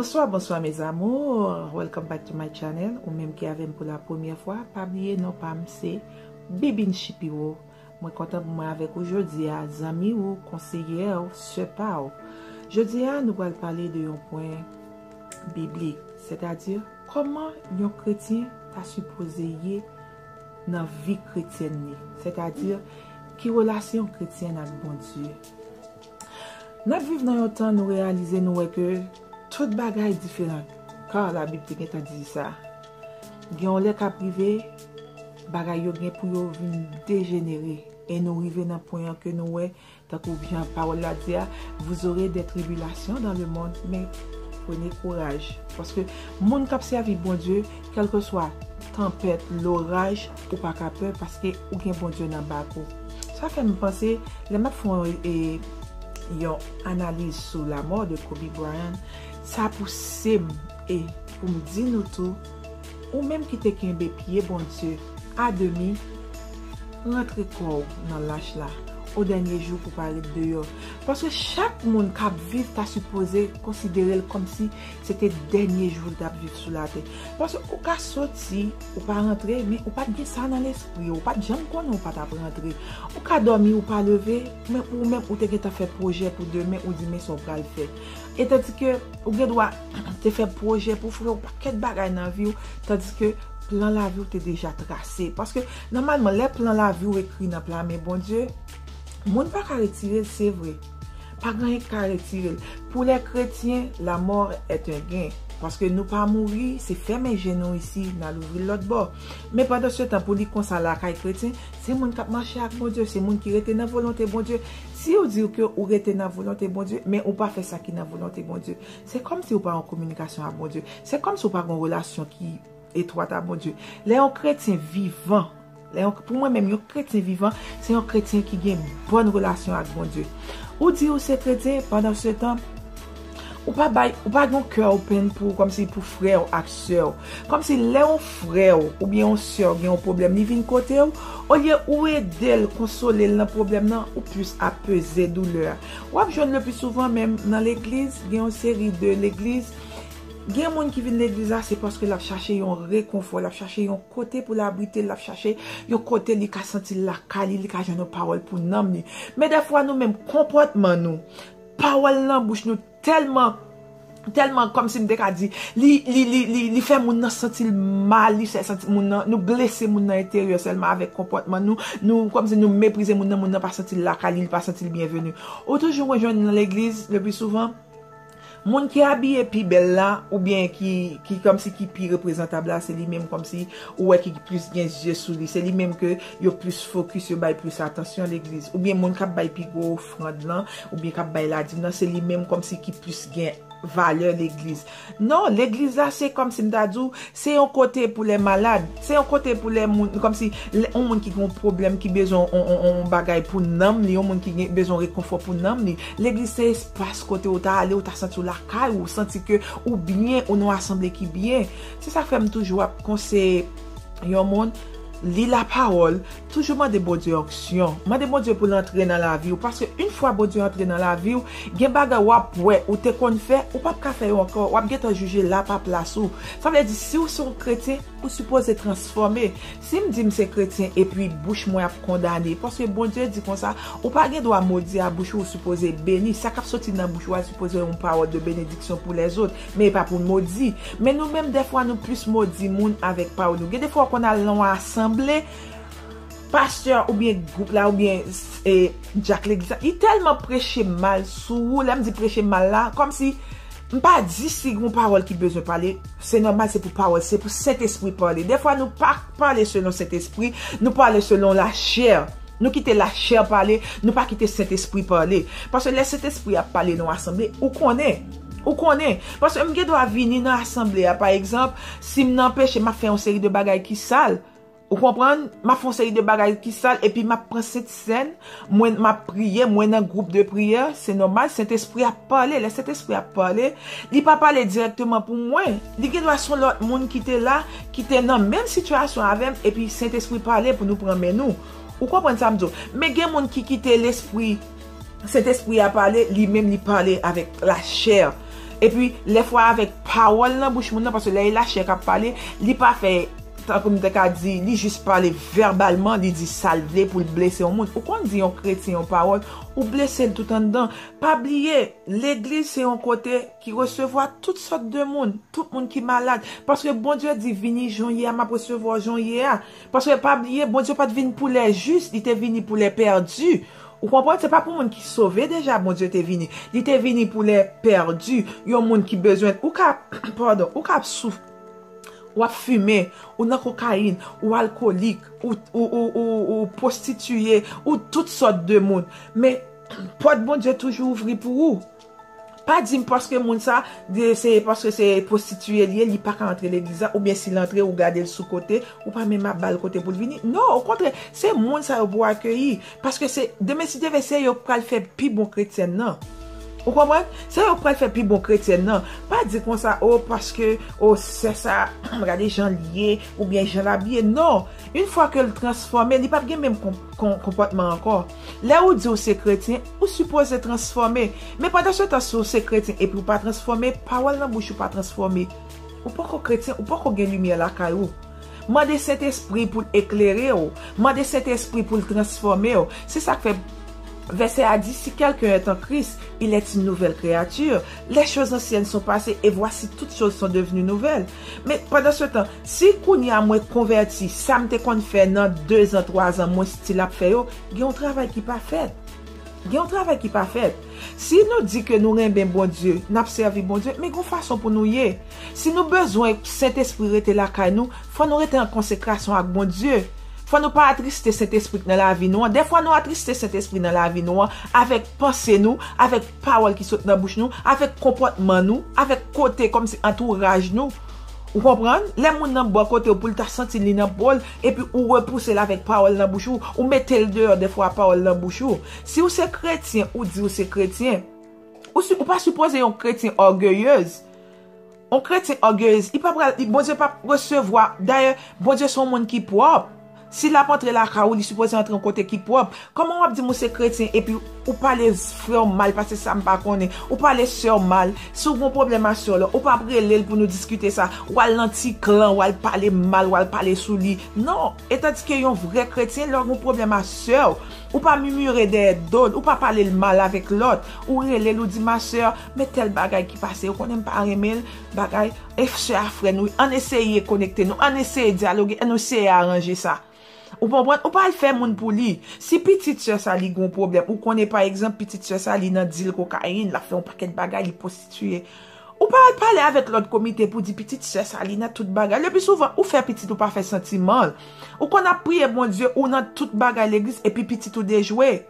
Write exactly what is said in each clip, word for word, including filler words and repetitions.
Bonsoir, bonsoir mes amours. Welcome back to my channel. Ou menm ki avè m pou la premyè fwa, pa bliye non pa m se Bibin Shipiro. Mwen kontan pou mwen avèk ou jodi a, zanmi ou, konseyè ou, sè pa ou. Jodi a, nou pral pale de yon pwen biblik, sètadi kòman yon kretyen ta sipoze ye nan vi kretyèn li, sètadi ki relasyon kretyen ak Bondye. N ap viv nan yon tan nou reyalize nou wè ke tout bagay diferan. Ka Labib te gentan di sa. Gen yon lè k ap rive, bagay yo gen pou yo vin dejenere. E nou rive nan pwen an ke nou wè, tankou jan pawòl la di a, vous aurez des tribulations dans le monde, mais prenez courage. Paske moun k ap sèvi Bondye, kèlkeswa tanpèt, loraj, ou pa ka pè paske ou gen Bondye nan bak ou. Sa fè m panse, lè m ap fè yon, e, yon analiz sou lamò de Kobe Bryant, sa pouse m, e pou m di nou tou, ou menm ki te kenbe pye Bondye a demi, rantre kò w nan lach la, o dènye jou pou pa ret deyò. Paske chak moun k ap viv ta sipoze konsidere l kòmsi se te dènye jou l t ap viv sou latè. Paske ou ka soti, ou pa rantre, men ou pa t gen sa nan lespri w, ou pa t janm konnen ou pa t ap rantre. Ou ka dòmi, ou pa leve, men ou menm ou te gentan fè pwojè pou demen, ou di men sa w pral fè. E tandike ou gen dwa te fè pwojè pou w fè yon pakèt bagay nan vi w, tandike plan lavi w te deja trase. Paske nòmalman, lè plan lavi w ekri nan pla men Bondye, moun pa ka retire l, se vre. Pa gen anyen ki ka retire l. Pour les chrétiens, la mort est un gain. Paske nou pa mouri, se fèmen je nou isi, n al ouvri l lòt bò. Men pandan se tan, pou li konsa lakay kretyen, se moun k ap mache ak Bondye, se moun ki rete nan volonte Bondye. Si w di w ke ou rete nan volonte Bondye, men ou pa fè sa ki nan volonte Bondye, se kòmsi ou pa an kominikasyon ak Bondye. Se kòmsi ou pa gen yon relasyon ki etwat a Bondye. Lè yon kretyen vivan, lè yon, pou mwen menm, yon kretyen vivan, se yon kretyen ki gen bòn relasyon ak Bondye. Ou di ou se kretyen, pandan se tan, ou pa bay, ou pa gen yon kè open pou, kòmsi pou frè w ak sè w. Kòmsi lè yon frè w oubyen yon sè w gen yon pwoblèm, li vin kote w, olye ou ede l, konsole l nan pwoblèm nan, ou plis ap peze doulè a. W ap jwenn le pli souvan menm nan legliz, gen yon seri de legliz, gen moun ki vin legliz la, se paske l ap chache yon rekonfò, l ap chache yon kote pou l abrite, l ap chache yon kote li ka santi l lakay li, li ka jwenn yon pawòl pou nanm li. Men dèfwa nou menm, konpòtman nou, pawòl nan bouch nou tèlman, tèlman, kòmsi m te ka di, li, li, li, li, li fè moun nan santi l mal, li fè santi moun nan, nou blese moun nan enteryè sèlman avèk konpòtman nou, nou, kòmsi nou meprize moun nan, moun nan pa santi l lakay li, li pa santi l byenveni. Ou toujou wè jwenn nan legliz, le pli souvan, moun ki abiye pi bèl la, oubyen ki, ki kòmsi ki pi reprezantab la, se li menm kòmsi ou wè ki plis gen zye sou li. Se li menm ke yo plis fokis, yo bay plis atansyon legliz. Oubyen moun k ap bay pi gwo ofrann lan, oubyen k ap bay ladim nan, se li menm kòmsi ki plis gen valè legliz. Non, legliz la se kòmsi m ta di w, se yon kote pou lè malad, se yon kote pou lè moun, kòmsi lè, yon moun ki gen yon pwoblèm, ki bezwen yon, yon, yon bagay pou nanm li, yon moun ki gen, bezwen rekonfò pou nanm li. Legliz se espas kote ou ta ale, ou ta santi w lakay ou, ou santi ke ou byen, ou nan yon asanble ki byen. Se sa k fè m toujou ap konseye yon moun, li lapawòl, toujou mande Bondye onksyon. Mande Bondye pou l antre nan lavi w. Paske yon fwa Bondye antre nan lavi w, gen bagay w ap wè, ou te konn fè, ou p ap ka fè yo ankò. W ap gentan jije l apa plas ou. Sa vle di, si w se yon kretyen, ou sipoze transfòme. Si m di m se kretyen epi bouch mwen ap kondane, paske Bondye di konsa, ou pa gen dwa modi a bouch ou, ou sipoze beni. Sa k ap soti nan bouch ou a sipoze yon pawòl de benediksyon pou lèzòt, men e pa pou modi. Men nou menm, dèfwa, nou plis modi moun avèk pawòl nou. Gen defwa, w konn al nan yon asanble, pastè oubyen gwoup la, oubyen, e, dyak legliz la, li tèlman preche mal sou ou, lè m di preche mal la, kòmsi, m pa di si gon pawòl ki bezwen pale, se nòmal, se pou pawòl, se pou Sentespri pale. Dèfwa, nou pa pale selon Sentespri, nou pale selon lachè. Nou kite lachè pale, nou pa kite Sentespri pale. Paske lè Sentespri ap pale nan asanble, ou konnen. Ou konnen. Paske m gen dwa vini nan asanble a, pa egzanp, si m nan peche, m ap fè yon seri de bagay ki sal. Ou konprann? M ap fè yon seri de bagay ki sal, epi m ap pran Sent Sèn, mwen m ap priye, mwen nan gwoup de priyè, se nòmal, Sentespri ap pale. Lè Sentespri ap pale, li pa pale dirèkteman pou mwen. Li gen dwa se yon lòt moun ki te la, ki te nan menm sitiyasyon avè m, epi Sentespri pale pou nou pran men nou. Ou konprann sa m di w? Men gen moun ki kite lespri, Sentespri a pale, li menm li pale avèk lachè. Epi, lè fwa avèk pawòl nan bouch moun nan, paske lè e lachè k ap pale, li pa fè, tankou m te ka di, li jis pale vèbalman, li di sa l vle pou l blese yon moun. Ou konn di yon kretyen yon pawòl, ou blese l tout anndan. Pa bliye, legliz se yon kote ki resevwa tout sòt de moun, tout moun ki malad. Paske Bondye di, vini jan w ye a, m ap resevwa w jan w ye a. Paske pa bliye, Bondye pa t vin pou lè jis, li te vini pou lè pèdi. Ou konprann? Se pa pou moun ki sove deja Bondye te vini. Li te vini pou lè pèdi, yon moun ki bezwen. Ou ka, padon, ou ka ap souf, w ap fimen, ou nan kokayin, ou alkolik, ou, ou, ou, ou, ou pwostitiye, ou tout sòt de moun. Men, pòt Bondye toujou ouvri pou ou. Pa di m paske moun sa, de, se paske se pwostitiye li ye, li pa ka antre legliz la, oubyen si l antre, ou gade l sou kote, ou pa menm ap ba l kote pou l vini. Non, okontrè, se moun sa yo pou w akeyi. Paske se, demen si Dye vle, se yo k pral fè pi bon kretyèn nan. Ou konprann? Se yo k pral fè pi bon kretyèn nan. Pa di konsa, o, paske, o, sè sa, gade jan l ye, oubyen jan l abiye. Non. Yon fwa ke l transfòme, li p ap gen menm kon- kon- konpòtman ankò. Lè ou di ou se kretyen, ou sipoze transfòme. Men pandan se tan, si ou se kretyen epi ou pa transfòme, pawòl nan bouch ou pa transfòme. Ou poko kretyen, ou poko gen limyè lakay ou. Mande Sentespri pou l eklere w. Mande Sentespri pou l transfòme w. Se sa k fè vèsè a di, si quelqu'un est en Christ, il est une nouvelle créature. Les choses anciennes sont passées et voici toutes choses sont devenues nouvelles. Men pandan se tan, si kounye a mwen konvèti, sa m te konn fè nan dezan, twazan, mwen still ap fè yo, gen yon travay ki pa fèt. Gen yon travay ki pa fèt. Si nou di ke nou renmen Bondye, n ap sèvi Bondye, men gen yon fason pou nou ye. Si nou bezwen Sentespri rete lakay nou, fò nou rete an konsekrasyon ak Bondye. Fò nou pa atriste Sentespri k nan lavi nou an. Dèfwa nou atriste Sentespri nan lavi nou an avèk panse nou, avèk pawòl ki sot nan bouch nou, avèk konpòtman nou, avèk kote kòmsi antouraj nou. Ou konprann? Lè moun nan bò kote w pou l ta santi li nan po l, epi ou repouse l avèk pawòl nan bouch ou, ou mete l deyò dèfwa pawòl nan bouch ou. Si w se kretyen, ou di w se kretyen. Ou, si- ou pa sipoze yon kretyen ògeyez. Yon kretyen ògeyez, li pa pral, li- Bondye p ap resevwa. Dayè, Bondye se yon moun ki pwòp. Si l ap antre lakay ou, li sipoze antre yon kote ki pwòp. Kòman w ap di m ou se kretyen epi ou pale frè w mal, paske sa m pa konnen. Ou pale sè w mal. Si w gen yon pwoblèm a sè w la, ou p ap rele l pou nou diskite sa. W al nan ti klan, w al pale mal, w al pale sou li. Non. Etandike yon vrè kretyen, lè w gen yon pwoblèm a sè w, ou pa mimire dèyè do l, ou pa pale l mal avèk lòt. Ou rele l, ou di, ma sè, men tèl bagay ki pase, ou konnen m pa renmen l, bagay, e sè a frè nou, ann eseye konekte nou, ann eseye dyaloge, ann eseye aranje sa. Ou konprann? Ou pa al fè moun pou li. Si pitit sè sa li gen yon pwoblèm, ou konnen pa egzanp pitit sè sa li nan dil kokayin, l ap fè yon pakèt bagay, li pwostitiye. Ou pa al pale avèk lòt komite pou di pitit sè sa li nan tout bagay. Le pli souvan, ou fè pitit ou pa fè santiman l. Ou konn ap priye Bondye, ou nan tout bagay legliz, epi pitit ou dejwe.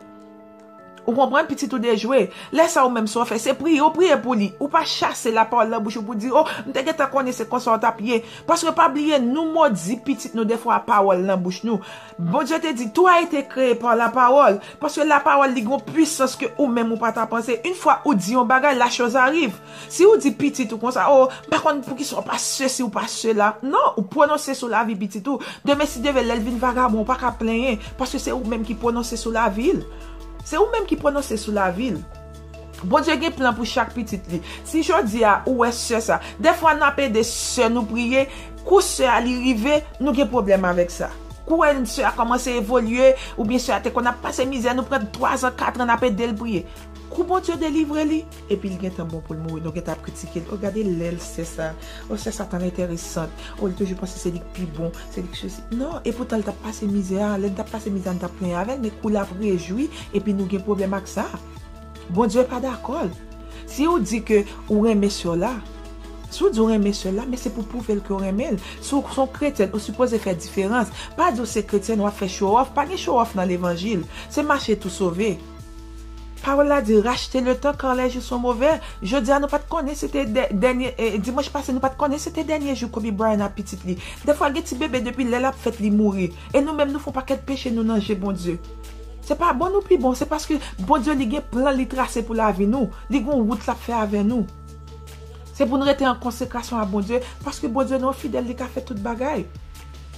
Ou konprann, pitit ou dejwe. Lè sa ou menm sa w fè, se priye, ou priye pou li. Ou pa chase lapawòl nan bouch ou pou di, o, m te gentan konnen se konsa w t ap ye. Paske pa bliye, nou modi pitit nou defwa a pawòl nan bouch nou. Bondye te di, tout a été créé par la parole. Paske lapawòl li gen yon pwisans ke ou menm ou pa ta panse. Yon fwa ou di yon bagay, la chose arrive. Si ou di pitit ou konsa, o, m pa konn poukisa w pa sesi, w pa sela. Non, ou pwononse sou lavi pitit ou. Demen si Dye vle, lè l vin vagabon, ou pa ka plenyen. Paske se ou menm ki pwononse sou lavi l. Se ou menm ki pwononse sou lavi l. Bondye gen plan pou chak pitit li. Si jodi a ou wè sè sa, dèfwa n ap ede sè nou priye, kou sè a li rive, nou gen pwoblèm avèk sa. Kou wè sè a kòmanse evolye, oubyen sè a te konn ap pase mizè, nou pran twazan, katran n ap ede l priye. Kou Bondye delivre li, epi li gentan bon pou l mouri, nou gentan ap kritike l. O, gade lè l sè sa. O, sè sa tan enteresan. O, li toujou panse se li k pi bon, se li k sesi. Non, epoutan l t ap pase mizè a, lè l t ap pase mizè a, n t ap plenyen avè l, men kou l ap rejwi, epi nou gen pwoblèm ak sa. Bondye pa dakò l. Si ou di ke ou renmen sè w la, si ou di ou renmen sè w la, men se pou pwouve l ke w renmen l. Si w se yon kretyèn, ou sipoze fè diferans. Pa di w se kretyèn, w ap fè show off. Pa gen show off nan levanjil. Se mache tou sove. Pawòl la di, racheter le temps car les jours sont mauvais. Jodi a nou pa t konnen se te dè- dènye, eh, dimanch pase nou pa t konnen se te dènye jou Kobe Bryant ak pitit li. Dèfwa gen ti bebe depi lè l ap fèt li mouri. E nou menm nou fè yon pakèt peche nou nan je Bondye. Se pa bon nou pi bon, se paske Bondye li gen plan li trase pou lavi nou. Li gen yon wout l ap fè avè nou. Se pou nou rete an konsekrasyon a Bondye, paske Bondye nou fidèl, li ka fè tout bagay.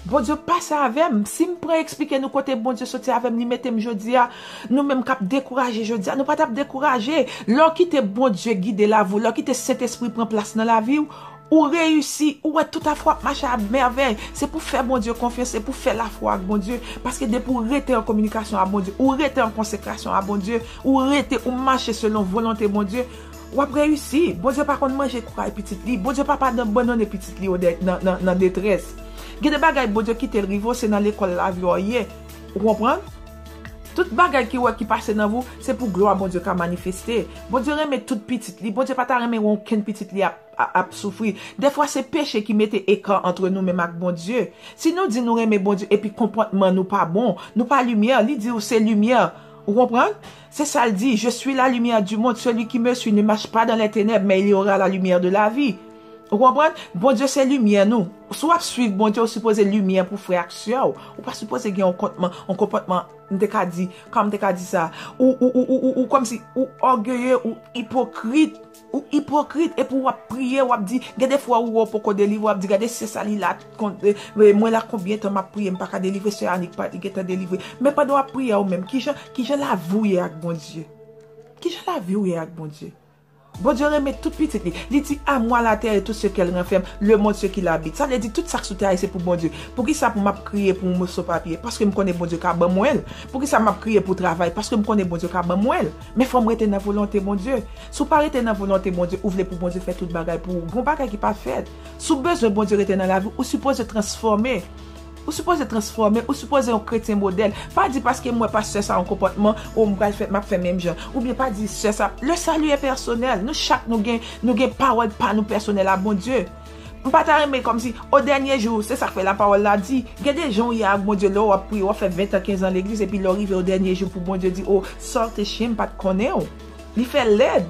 Bondye pase avè m. Si m pran eksplike nou kote Bondye soti avè m, li mete m jodi a, nou menm k ap dekouraje jodi a, nou pa t ap dekouraje. Lè w kite Bondye gide lavi w, lè w kite Sentespri pran plas nan lavi w, ou reyisi, ou wè tout afè w ap mache a mèvèy. Se pou fè Bondye konfyans, se pou fè lafwa ak Bondye. Paske depi w rete an kominikasyon ak Bondye, ou rete an konsekrasyon ak Bondye, ou rete, ou mache selon volonte Bondye, w ap reyisi. Bondye pa konn manje kouray pitit li. Bondye pa pa abandone pitit li nan, nan, nan detrès. Gen de bagay Bondye kite l rive w, se nan lekòl lavi w ye. Ou konprann? Tout bagay ki wè ki pase nan vi w, se pou glwa Bondye ka manifeste. Bondye renmen tout pitit li. Bondye pa ta renmen wè okenn pitit li ap, ap, ap soufri. Dèfwa se peche ki mete eka antre nou menm ak Bondye. Si nou di nou renmen Bondye epi konpòtman nou pa bon, nou pa limyè, li di ou se limyè. Ou konprann? Se sa l di, je suis la lumière du monde, celui qui me suit ne marche pas dans les ténèbres, mais il aura la lumière de la vie. Ou konprann? Bondye se limyè nou. Si w ap swiv Bondye, ou sipoze limyè pou frè ak sè w. Ou pa sipoze gen yon kontman, yon konpòtman, m te ka di, kòman m te ka di sa? Ou, ou, ou, ou, ou, ou kòmsi, ou ògeye, ou ipokrit. Ou ipokrit, epi w ap priye, w ap di, gen de fwa ou wè w poko delivre, w ap di, gade sè sa li la, kon, e, e, mwen la konbyen tan m ap priye, m pa ka delivre, sè Anik pa gentan delivre. Men pandan w ap priye ou menm, kijan, kijan lavi w ye ak Bondye? Kijan lavi w ye ak Bondye? Bondye renmen tout pitit li. Li di, à moi la terre et tout ce qu'elle renferme, le monde ce qu'il habite. Sa vle di tout sa k sou tè a se pou Bondye. Poukisa pou m ap kriye pou yon moso papye? Paske m konnen Bondye ka ban mwen l. Poukisa m ap kriye pou travay? Paske m konnen Bondye ka ban mwen l. Men fò m rete nan volonte Bondye. Si w pa rete nan volonte Bondye, ou vle pou Bondye fè tout bagay pou ou. Gon bagay ki pa fèt. Si w bezwen Bondye rete nan lavi w, ou sipoze transfòme. Ou sipoze transfòme, ou sipoze yon kretyen modèl. Pa di paske m wè pastè sa yon konpòtman, o m pral fè, m ap fè menm jan. Oubyen pa di sè sa. Le salut est personnel. Nou chak nou gen, nou gen pawòl pa nou pèsonèl a Bondye. M pa ta renmen kòmsi, o dènye jou, se sa k fè lapawòl la di, gen de jan w ye ak Bondye, lè w ap priye, w ap fè ven tan, kenz an legliz, epi lè w rive o dènye jou pou Bondye di, o, sa w te chen, m pa t konnen w. Li fè lèd.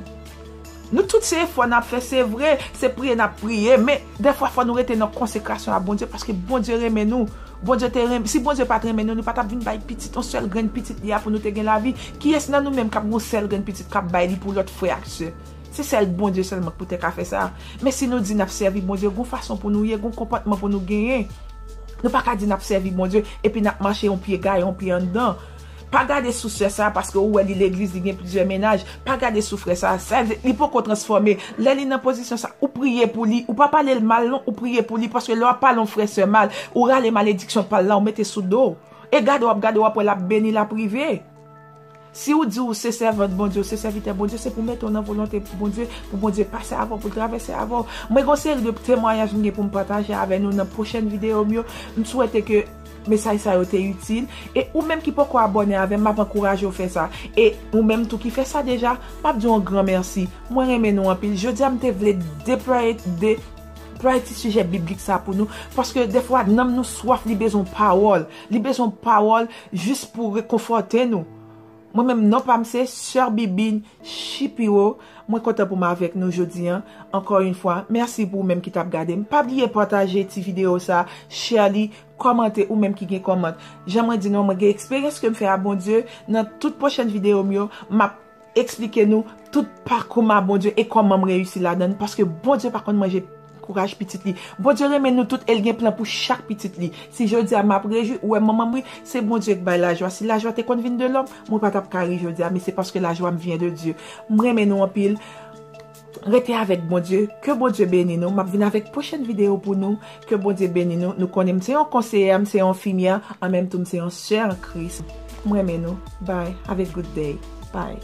Nou tout se efò n ap fè, se vre, se priye n ap priye, men dèfwa fò nou rete nan konsekrasyon a Bondye, paske Bondye renmen nou. Bondye te renmen, si Bondye pa t renmen nou, li pa t ap vin bay pitit, yon sèl grenn pitit li a pou nou te gen lavi. Kiyès nan nou menm k ap gen yon sèl grenn pitit k ap bay li pou lòt frè ak sè? Se sèl Bondye sèlman ki poutèt ka fè sa. Men si nou di n ap sèvi Bondye, gon fason pou nou ye, gon konpòtman pou nou genyen. Nou pa ka di n ap sèvi Bondye epi n ap mache yon pye gaye, yon pye anndan. Pa gade sou sè sa a paske ou wè li legliz, li gen plizyè mennaj. Pa gade sou frè sa a, sa vle, li poko transfòme. Lè li nan pozisyon sa, ou priye pou li, ou pa pale l mal non, ou priye pou li, paske lè w ap pale yon frè sè mal, ou rale malediksyon pa l la, ou mete sou do w. E gade w ap gade, w ap wè l ap beni, l ap rive. Si ou di ou se sèvant Bondye, ou se sèvitè Bondye, se pou mete w nan volonte Bondye, pou Bondye pase avè w, pou l travèse avè w. Mwen gen yon seri de temwayaj m gen pou m pataje avè nou nan pwochèn videyo m yo. M swete ke mesaj sa yo te itil. E ou menm ki poko abòne avè m, m ap ankouraje w fè sa. E ou menm tou ki fè sa deja, m ap di w yon gran mèsi. Mwen renmen nou anpil. Jodi a m te vle deplwaye, deplwaye ti sijè biblik sa pou nou. Paske dèfwa nanm nou swaf, li bezwen pawòl. Li bezwen pawòl jis pou rekonfòte nou. Mwen menm, non pa m se Sè Bibin Shapiro. Mwen kontan pou m avèk nou jodi a. Ankò yon fwa, mèsi pou ou menm ki t ap gade m. Pa bliye pataje ti videyo sa, share li, kòmante ou menm ki gen kòmant. Jan mwen di nou, mwen gen eksperyans ke m fè a Bondye. Nan tout pwochèn videyo m yo, m ap eksplike nou tout pakou m a Bondye e kòman m reyisi ladan l, paske Bondye pa konn manje kouraj pitit li. Bondye renmen nou tout e l gen plan pou chak pitit li. Si jodi a m ap rejwi, ou wè manman m ri, se Bondye k bay lajwa. Si lajwa te konn vin de lòm, mwen pa t ap ka ri jodi a, men se paske lajwa m vyen de Dye. M renmen nou anpil. Rete avèk Bondye. Ke Bondye beni nou. M ap vin avèk pwochèn videyo pou nou. Ke Bondye beni nou. Nou konnen m se yon konseyè, m se yon enfimyè, an menm tan m se yon sè an Kris. M renmen nou. Bye. Have a good day. Bye.